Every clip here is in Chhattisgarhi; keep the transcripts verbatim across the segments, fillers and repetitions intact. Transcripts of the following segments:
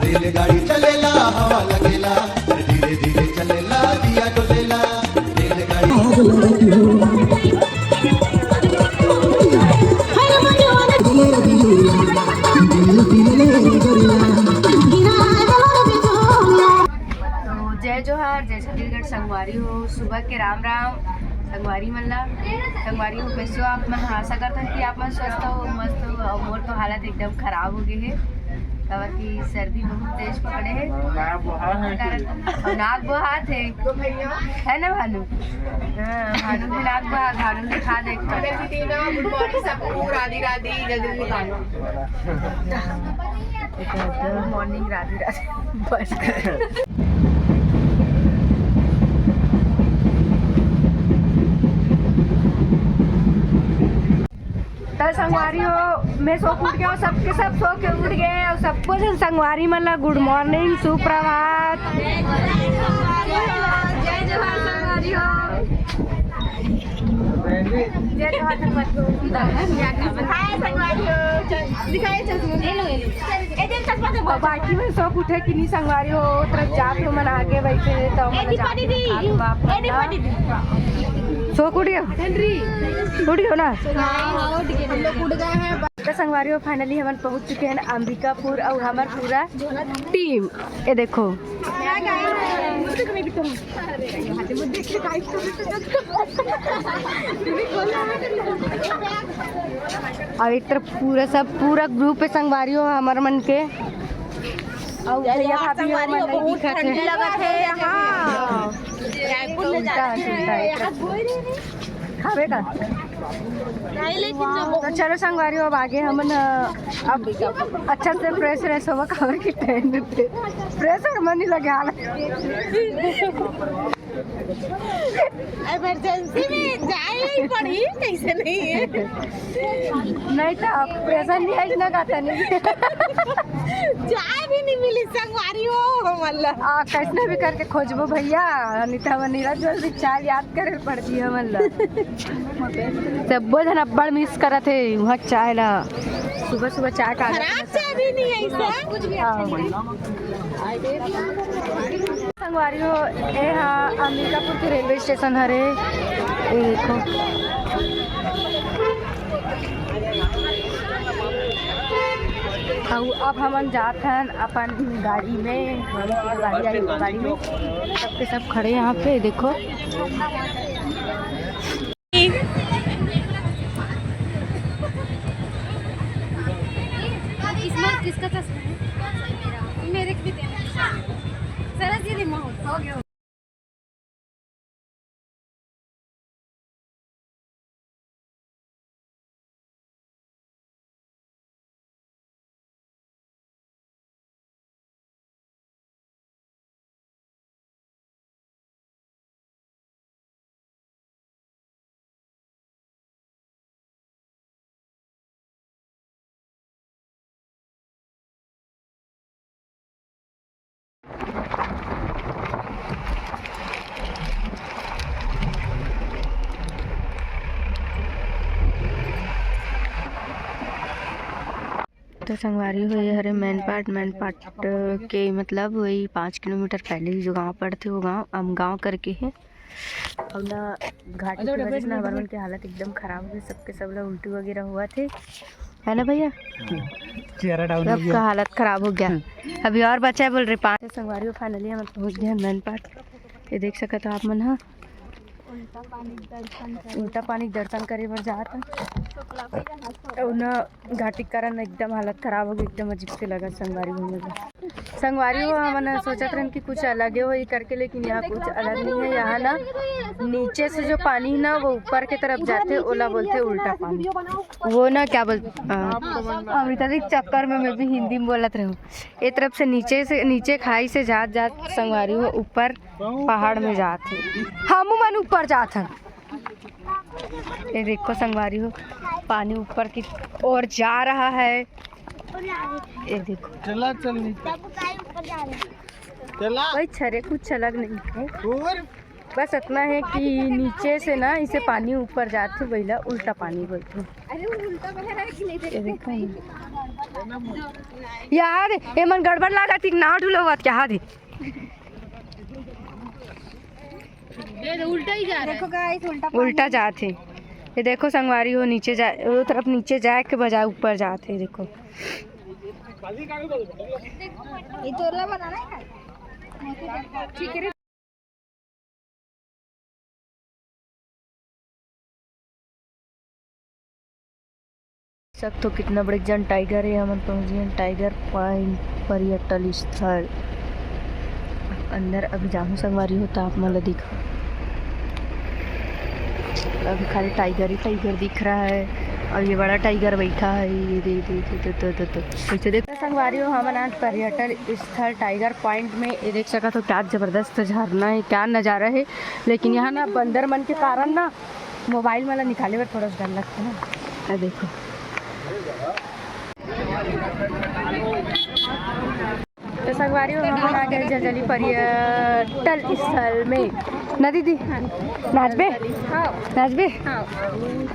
रेलगाड़ी चलेला, हवा लगेला, धीरे धीरे चलेला, दिया डोलेला। रेलगाड़ी तो जय जोहार, जय छत्तीसगढ़ संगवारी हो, सुबह के राम राम संगवारी मन ला। संगवारी हो, कैसे हो आप मन? आशा करथन कि आप मन स्वस्थ हो, मस्त हो। और मोर तो हालत एकदम खराब हो गए है, काबर कि सर्दी बहुत तेज पकड़े है। नाक बोहा है। और नाक बोहात है, है ना भानु? हाँ, भानु भी नाक बोहा, भानु दिखा दे एक बार। गुड मॉर्निंग सबको, राधे राधे, जय जय गुरु। गुड मॉर्निंग, राधे राधे। बस। त संगवारी हो, मैं सो के उठ गया हूँ, सबके सब सो के उठ गए और सबको जन संगवारी मन ला गुड मॉर्निंग, सुप्रभात। जय जोहार संगवारी हो। जय जोहार संगवारी हो। हाय संगवारी हो। दिखाइए चश्मा। ये लो, ये लो। ए, दे चश्मा दे। और बाकी में सो के उठे कि नहीं संगवारी हो, तरफ जात हो मन आगे बैठे तो ए, मन दीपा जात दीदी। हो, बाप ए, दीपा रे। दीदी। सो के उठ गया? उठ गया ना? हाँ, उठ गया। हम लोग उठ गए हैं। तो संगवारी हो, finally हमन पहुंच चुके हैं अंबिकापुर और हमार पूरा team, ये देखो। और एक तरफ पूरा सब, पूरा group है संगवारी हो हमार मन के। और भैया भाभी हो मन नहीं दिखत है। ठंडी लगत है यहाँ। उल्टा, उल्टा, एक तरफ। खावे का? नहीं, लेकिन जो तो चलो संगवारी हो, अब आगे हमन, अ, अब अच्छा से fresh व्रेश होबो, काबर कि tent पे fresh होए मन नहीं लगे हाल। Emergency में जाए ही पड़ी, कैसे नहीं है? नहीं तो present नहीं है, इतना कहता नहीं। चाय भी नहीं मिली संगवारी हो, मतलब। आ, कैसने भी करके खोजबो भैया, नहीं तो हमन नीरज जल्दी चाय याद करे पड़ती है, मतलब। सबो जन अब्बड़ miss करत हे वहाँ चाय ला। सुबह सुबह चाय का आदत खराब चाय भी नहीं है इसका। हाँ। संगवारी हो, ए हा अंबिकापुर के railway station हरे। ए देखो। अउ अब हमन जात हन अपन गाड़ी में, गाड़ी आई, गाड़ी में सबके सब खड़े यहाँ पे, देखो। इसमें किसका चश्मा है? मेरे को भी देना। सरस जी, रिमोट हो गया। तो संगवारी हो, ये हरे मैनपाट। मैनपाट के मतलब वही पाँच किलोमीटर पहले ही जो गांव पड़थे, वो गांव अमगांव करके है। अउ ना घाटी के वजह से ना हमर मन के हालत एकदम खराब हो गई, सबके सब ला उल्टी वगैरह होवत हे, है ना भैया? चेहरा down हो सबका गया। हालत खराब हो गया। अभी और बचा है बोल रहे पाँच। संगवारी हो, finally हमन पहुंच गए हैं मैनपाट। ये देख सकत हो आप मन ह, उल्टा पानी के दर्शन करे बर जात हन। अउ ना घाटी के कारण एकदम हालत खराब हो गई, एकदम अजीब से लगा संगवारी हो। संगवारी हो, हमन सोचत रहन कि कुछ अलगे होही करके, लेकिन यहाँ कुछ अलग नहीं है। यहाँ ना नीचे से जो पानी ना, वो ऊपर के तरफ जाथे, ओला बोलथे उल्टा पानी। वो ना क्या बोलथे, अ, अमृता जी के चक्कर में मैं भी हिंदी में बोलत रहूँ। ये तरफ से नीचे से, नीचे खाई से जात जात संगवारी हो ऊपर पहाड़ में जात हे। हमू मन ऊपर जात हन। ये देखो संगवारी हो, पानी ऊपर की ओर जा रहा है। ये देखो। चला, चल नीचे। चला। भाई छरे कुछ अलग नहीं है। और? बस इतना है कि नीचे से ना इसे पानी ऊपर जात हे, वही ला उल्टा पानी बोलथे। अरे वो उल्टा वाला है कि नहीं? ये देखो। यार, एमन गड़बड़ लागत, एक नाव डुलावत क्या हादी? ये तो उल्टा ही जा रहा है। देखो गाइस, उल्टा उल्टा जात हे। ये देखो संगवारी हो, नीचे जा, वो तरफ नीचे जाए के बजाय ऊपर जात हे। देखो, ये तोरला बनाना है। ठीक है रे। सकथो कितना बड़े जन टाइगर हे। हमन पहुंच गए टाइगर पॉइंट पर्यटन स्थल। अंदर अभी जाहूं संगवारी हो, त आप मन ला दिखा। अभी खाली टाइगर ही टाइगर दिख रहा है और ये बड़ा टाइगर बैठा है। ये दे, दे, दे, दे, दे, दे, दे। पीछे देख संगवारी हो, हमन आज पर्यटन स्थल टाइगर पॉइंट में ये देख सकत हो, क्या जबरदस्त झरना है, क्या नज़ारा है। लेकिन यहाँ ना बंदर मन के कारण ना मोबाइल वाला निकाले बर थोड़ा सा डर लगता है। ये देखो, तो संगवारी हो, हम आ गए जलजली पर्यटन स्थल में। ना दीदी, नाचबे? हाँ। नाचबे? हाँ।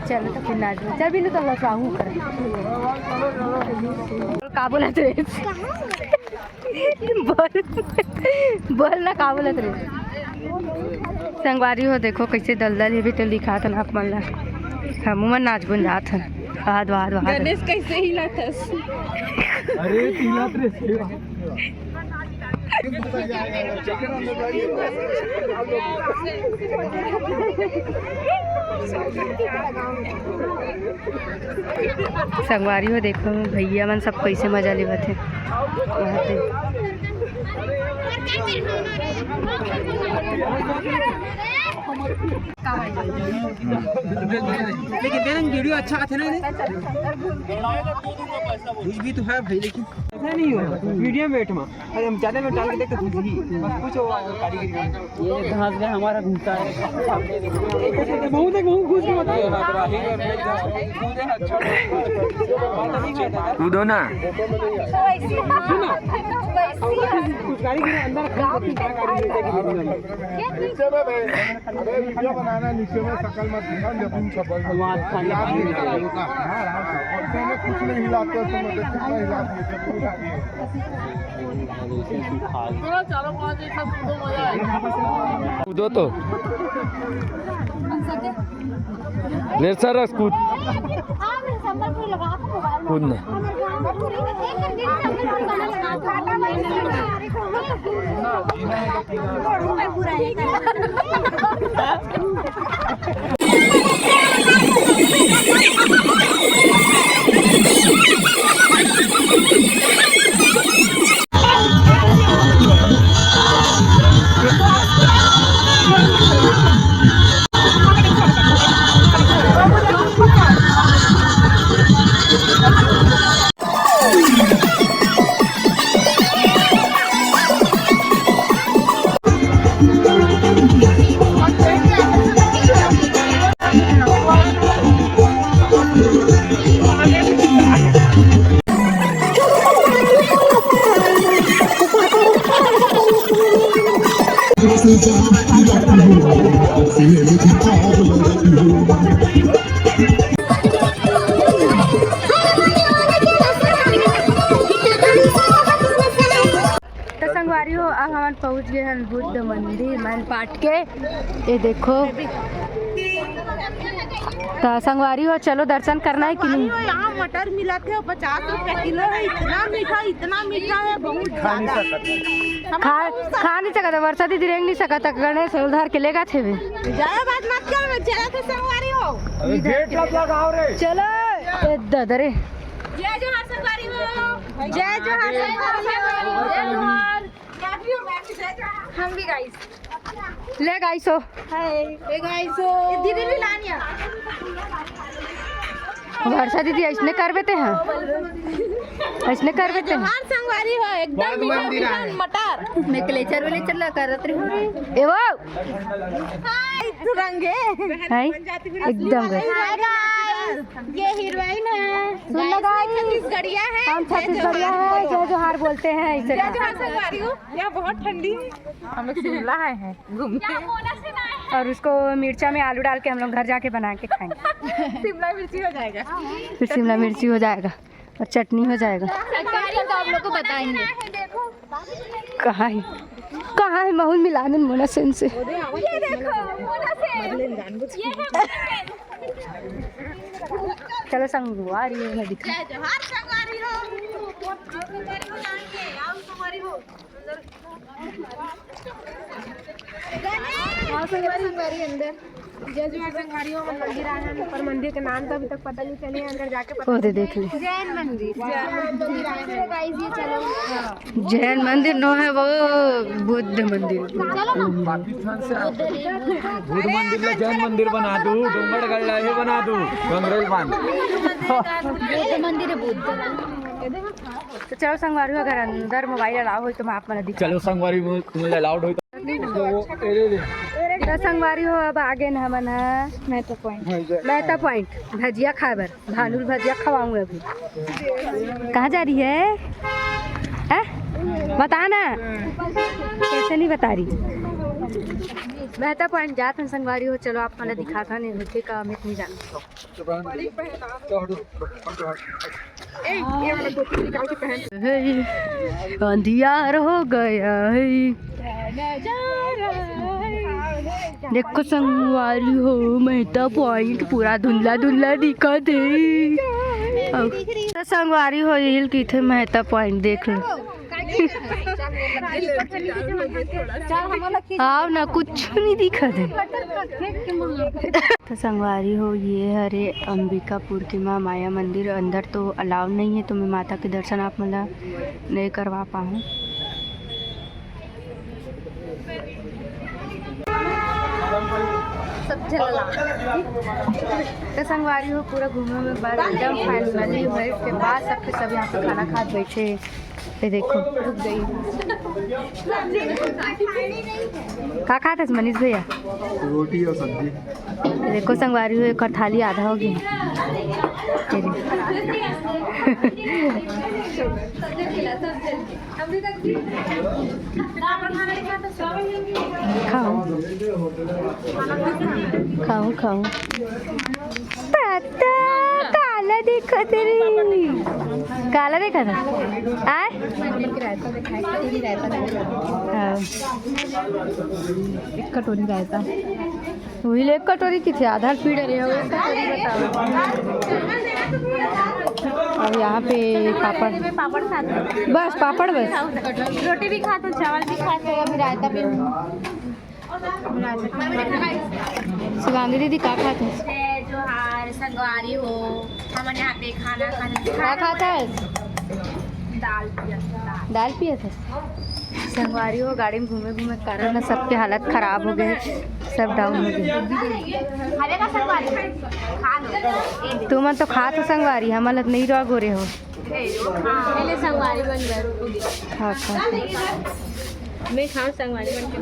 चलो तो फिर नाचबे। चल बिनु, तो लसवाहू कर। का बोला तू? बोल, बोल ना, का बोलत रे? संगवारी हो, देखो कैसे दलदल हे, भी तो दिखात ना आप मन ला। हमू मन नाच गुन जात हन। वाहद, वाहद, वाहद। गणेश कैसे हिलाथस? अरे, हिलात रे। संगवारी हो, देखो भैया मन सब कैसे मजा लेवत हे। वहाँ पे लेकिन तेरा वीडियो अच्छा आथे ना रे। कुछ भी तो है भाई, लेकिन ऐसा नहीं हो मीडियम वेट में। अरे हम ज्यादा में डाल के देखते कुछ ही बस कुछ वो कारीगरी ये घास गया हमारा घूमता है। बहुत एक बहुत घूस के मत कूदो ना। कुछ कारीगरी अंदर नीचे में बे-, अबे वीडियो बनाना, नीचे में शकल मत दिखा, जब तुम शकल मत दिखा। यार, पहले कुछ नहीं हिलाते हो तुम, अबे कितना हिला दिए, जब तुम हिला दिए। कूदो तो। ढेर सारा कूद। कूदना। तो संगवारी हो, अब हमन पहुंच गए हन बुद्ध मंदिर मैनपाट के। ये देखो, तो संगवारी हो, चलो दर्शन करना है कि नहीं? संगवारी हो, यहाँ मटर मिलत हे पचास रुपया किलो हे, इतना मीठा, इतना मीठा हे, बहुत ज्यादा। खा, खा नहीं सकत, वर्षा दीदी रेंग नहीं सकत, गणेश उधार के लेगा थे भी। ज्यादा बात मत कर, मैं चला थे संगवारी हो। अरे गेट कब लगाओ रे? चलो, ए दादा रे। जय जोहार संगवारी हो। जय जोहार संगवारी हो। जय जोहार। हम भी गाइस। ले गाइस हो। हाय। ए गाइस हो। दीदी भी लानिया। वर्षा दीदी ऐसने करबे ते हैं। ऐसने करबे ते हैं। जोहार संगवारी हो, एकदम मीठा मीठा मटर। मैं क्लेचर वेलेचर ला करत रही हूँ। ए वो। हाय, तुरंगे। हाय। एकदम good। हाय गाइस, ये हीरोइन है। सुन लो गाइस, छत्तीसगढ़िया है। हम छत्तीसगढ़िया हैं, जय जोहार बोलते हैं इसे। जय जोहार संगवारी हो। यहाँ बहुत ठंडी है। हम लोग शिमला आए हैं घूमने। और उसको मिर्चा में आलू डाल के हम लोग घर जाके बना के खाएंगे। शिमला मिर्ची हो जाएगा। फिर शिमला मिर्ची हो जाएगा। और चटनी हो जाएगा। एक्चुअली तो आप लोग को बताएंगे। कहाँ है, कहाँ है माहौल मिलाने मोना सेन से? ये देखो, मोना सेन। ये है मोना सेन। चलो संगवारी हो, मैं दिखा। जय जोहार संगवारी हो। आओ संगवारी हो, आओ संगवारी हो। आओ संगवारी, संगवारी अंदर। जय जोहार संगवारी हो, हम मंदिर आए हैं, पर मंदिर के नाम तो अभी तक पता नहीं चले, अंदर जाके पता ओ दे चलेगा। देख ले। जैन मंदिर। जैन मंदिर। गाइस, ये चलो। जैन मंदिर नो है, वो बुद्ध मंदिर। चलो ना। बुद्ध मंदिर ला जैन मंदिर बना दू, डोंगरगढ़ ला ये बना दू, गंगरेल बांध। बुद्ध मंदिर है, बुद्ध। तो चलो संगवारी हो, अगर अंदर मोबाइल अलाउ होई तो मैं आप मन ला दिखा। चलो संगवारी हो, तुमन ला अलाउड होई तो। तो संगवारी हो, अब आगे न हमन ह मेहता पॉइंट। मेहता पॉइंट भजिया खाए बर, भानुल भजिया खवाऊंगा अभी। कहाँ जा रही है? हैं? बता ना, कैसे नहीं बता रही? मेहता पॉइंट जात हन संगवारी हो, चलो आप मन ला दिखात हन, होथे का, मैं नहीं जानती। हे, अंधियार हो गया है। देखो संगवारी हो, मेहता पॉइंट पूरा धुंधला धुंधला दिखत हे। तो संगवारी हो, हिल की थे मेहता पॉइंट देख लो। आओ ना, कुछ नहीं दिखत हे। तो संगवारी हो, ये हरे अंबिकापुर के महामाया मंदिर। अंदर तो अलाउ नहीं है, तो मैं माता के दर्शन आप मन ला नहीं करवा पाहूँ। सब झन ला। तो संगवारी हो, पूरा घूमे में बाद एकदम फाइनली ब्रेक के बाद सबके सब यहाँ पे खाना खात बैठे। ये देखो, रुक गई। का खात हस मनीष भैया? रोटी और सब्जी। ये देखो संगवारी हो, एक थाली आधा हो गया। ये देखो। खाओ, खाओ, खाओ। ताता, काला देखत रही। काला देखत रही। आय? हाँ। एक कटोरी रायता। वही ले, एक कटोरी की थी, आधा पी डरे हो, एक कटोरी बताओ। और यहाँ पे पापड़। पापड़ खाते। बस, पापड़ बस। रोटी भी खाते, चावल भी खाते, अभी रायता भी। शिवांगी दीदी का खात हस? जय जोहार, संगवारी हो, हमन यहाँ पे खाना खाने का खात हस? दाल पियत हस? दाल पियत हस? संगवारी हो, गाड़ी में घूमे घूमे के कारण ना सबके हालत खराब हो गए, सब डाउन हो गए। खावे का संगवारी? खा लो। तुमन तो खात हो संगवारी, हमन ल नहीं रह गोरे हो। ले संगवारी बन गए। हाँ, हाँ। मैं खाऊं संगवारी बन के।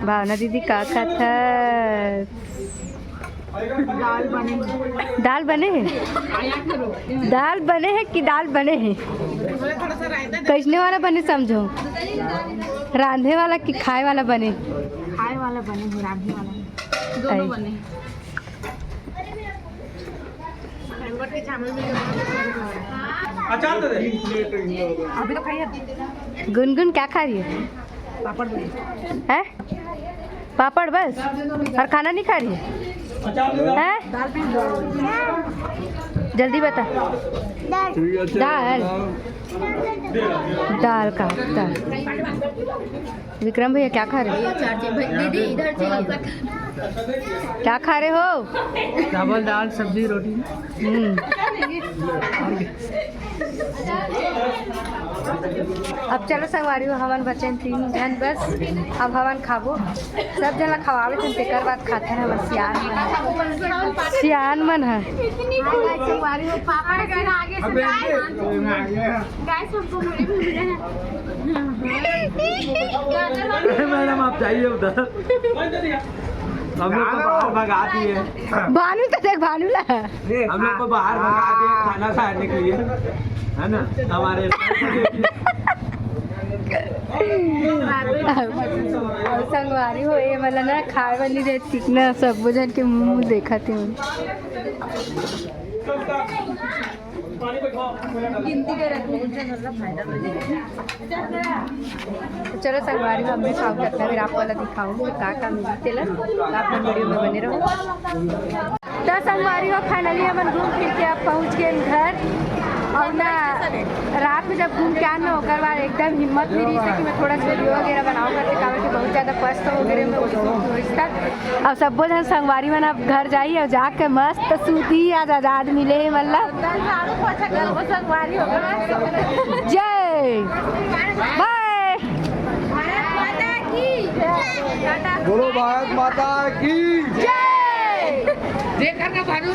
भावना दीदी का खात है? दाल बने। दाल बने है? दाल बने है कि दाल बने है? कैसने वाला बने समझो, रांधे वाला कि खाए वाला बने? खाए वाला बने हो, रांधे वाला नहीं। दोनों बने। अचार दे दे। अभी तो खाइए। गुनगुन क्या खा रही है? पापड़ बने। हैं? पापड़ बस? और खाना नहीं खा रही है? अचार दे दे। हैं? दाल पीस दो। जल्दी बता। दाल। दाल। दाल का, दाल। विक्रम भैया क्या खा रहे हो? दीदी, इधर चाहिए। क्या खा रहे हो? चावल, दाल, सब्जी, रोटी। हम्म। अब चलो संगवारी हो, हमन बचेन तीन झन बस। अब हमन खाबो, सब झन ला खवावे थे, तेकर बाद खाथे हमन सियान मन। सियान मन है। संगवारी हो, पापड़ के आगे से गाइस, हमको मुड़ी घूम रहे हैं। मैडम, आप जाइए उधर। हम लोग को बाहर भगा दिए। भानु तो देख, भानु ला। हम लोग को बाहर भगा दिए खाना खाने के लिए, है ना? हमारे संगवारी हो, ये वाला ना खाए वाली रहती ना, सब जन के मुंह, मुंह देखा थे। चलो संगवारी हो, हमने खाऊ रत्नागिरी आप वाला दिखाऊंगी का का मिली तेला, आप मन वीडियो में बने रहो। तो संगवारी हो, finally हमन घूम फिर के अब पहुंच गए घर। और ना रात में जब घूम के आना, ओकर बाद एकदम हिम्मत नहीं रही कि मैं थोड़ा सा वीडियो वगैरह बनाऊँ करके, काबर कि बहुत ज़्यादा पस्त वगैरह में उस तक। अब सब्बो झन संगवारी मन अब घर जाही और जाके मस्त सूती, आज आजाद मिले हे मतलब। जय। बाय। बोलो भारत माता की। जय। जय करना भानु।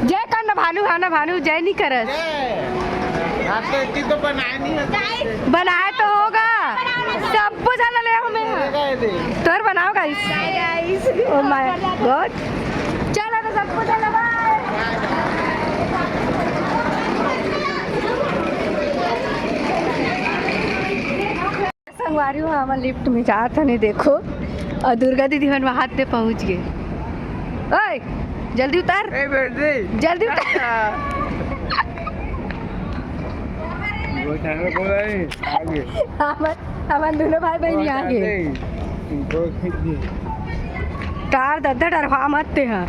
जय करना भानु, भाना भानु जय नहीं करस। आप तो इतनी तो बनाए नहीं है। बनाए तो होगा, सबको जाना ले हमें। तोर बनाओ गाइस। Oh my God. चलो तो सबको जाना, बाय। संगवारी हो, हमन लिफ्ट में जात हने, देखो, और दुर्गा दीदी मन वहां ते पहुंच गए। ओए, जल्दी उतर, ए बेटी। जल्दी उतर। वो चैनल खोला है, आगे। हमन, हमन दोनों भाई बहन यहाँ गए। इनको खींच दी। कार दद्दा डरवा मत ते हा।